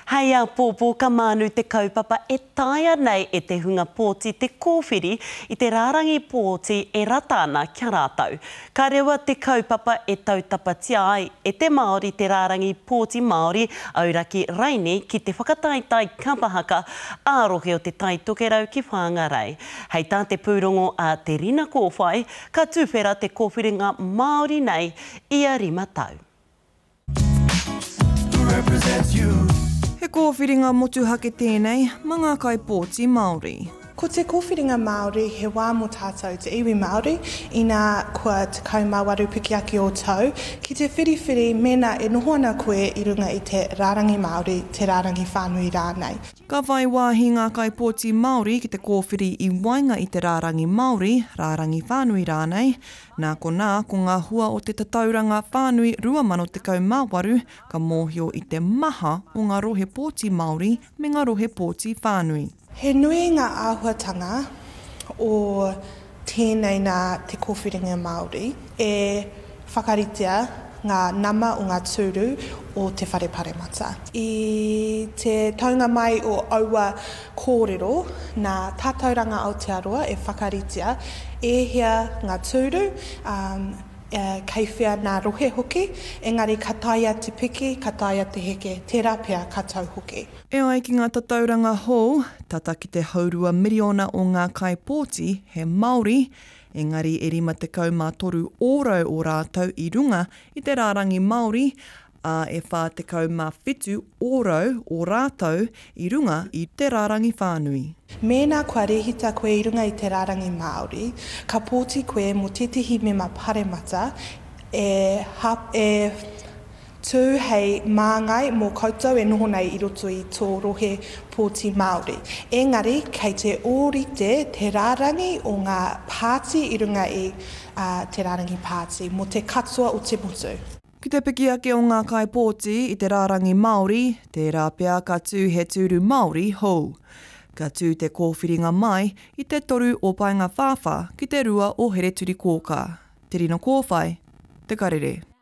Hei āpōpō ka mānu te kaupapa e taea nei e te hunga pōti te kōwhiri i te rārangi pōti e rata ana ki a rātou. Ka rewa te kaupapa e tautapatia ai e te Māori te rārangi pōti Māori auraki raini ki te whakataetae kapa haka ā-rohe o Te Tai Tokerau ki Whāngarei. Hei tā te pūrongo a Te Rina Kōwhai, ka tuwhera te kōwhiringa Māori nei ia rima tau. He kōwhiringa motuhake tēnei ma ngā kaipōti Māori. Ko te kōwhiringa Māori he wā mō tātou te iwi Māori, inā kua 18 piki ake ō tau, ki te whiriwhiri mēnā e noho ana koe i runga i te rārangi Māori, te rārangi whānui rānei. Ka whai wāhi ngā kaipōti Māori ki te kōwhiri i waenga i te rārangi Māori, rārangi whānui rānei, Nā konā, ko ngā hua o te Tatauranga Whānui 2018 ka mōhio i te maha o ngā rohe pōti Māori me ngā rohe pōti whānui. He nui ngā āhuatanga o tēnei nā te kōwhiringa Māori e whakaritea ngā nama o ngā tūru o te Whare Paremata. I te taunga mai o aua kōrero nā Tatauranga Aotearoa e whakaritea ēhea ngā tūru, ā, kei whea nā rohe hoki, engari ka taea te piki, ka taea te heke, tērā pea ka tau hoki. E ai ki ngā tatauranga hou, tata ki te haurua miriona o ngā kaipōti he Māori, engari e 53 ōrau o rātou i runga i te rārangi Māori, ā, e 47 ōrau o rātou i runga i te rārangi whānui. Mēnā kua rēhita koe i runga i te rārangi Māori, ka pōti koe mō tētehi mema paremata e, e tū hei māngai mō koutou e noho nei i roto i tō rohe pōti Māori. Engari, kei te ōrite te rārangi o ngā pāti i runga i te rārangi pāti mō te katoa o te motu. Ki te piki ake o ngā kaipōti i te rārangi Māori, tērā pea ka tū he tūru Māori hou. Ka tū te kōwhiringa mai i te 3 o Paengawhāwhā ki te 2 o Hereturikōkā. Te Rino Kōwhai, Te Karere.